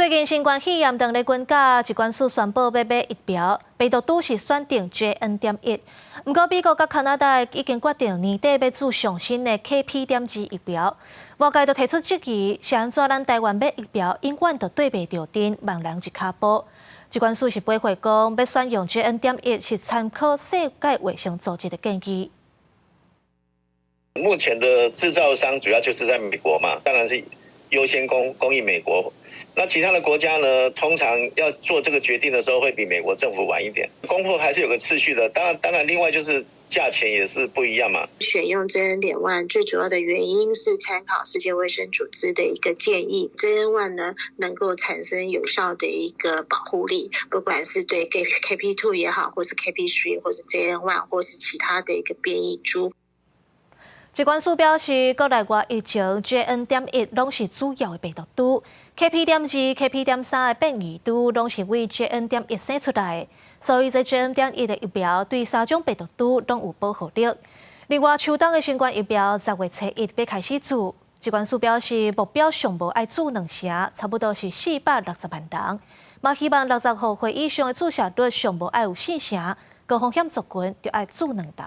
最近新冠肺炎當咧滾價，疾管署宣布欲買疫苗，病毒株是選定 JN.1。毋過美國佮加拿大已經決定年底欲注上新的 KP.2疫苗，外界就提出質疑，是按怎咱台灣買疫苗永遠都綴袂著陣，慢人一跤步。疾管署是回覆講，欲選用 JN.1是參考世界衛生組織的建議。目前的製造商主要就是在美國嘛，當然是優先供應美國。那其他的國家呢？通常要做這個決定的時候，會比美國政府晚一點。供貨還是有個次序的。當然，當然，另外就是價錢也是不一樣嘛。選用 JN.1 最主要的原因是參考世界衛生組織的一個建議，JN.1 呢能夠產生有效的一個保護力，不管是對 KP.2 也好，或是 KP.3，或是 JN.1，或是其他的一個變異株。疾管署表示，國內外疫情 JN.1攏是主要的病毒株，KP.2、KP.3的變異株攏是為 JN.1生出來的，所以這 JN.1的疫苗對三種病毒株攏有保護力。另外，秋冬的新冠疫苗10月初一欲開始注，疾管署表示目標上無愛注兩成，差不多是460萬人，嘛希望65歲以上的注射率上無愛有四成，高風險族群就愛注兩針。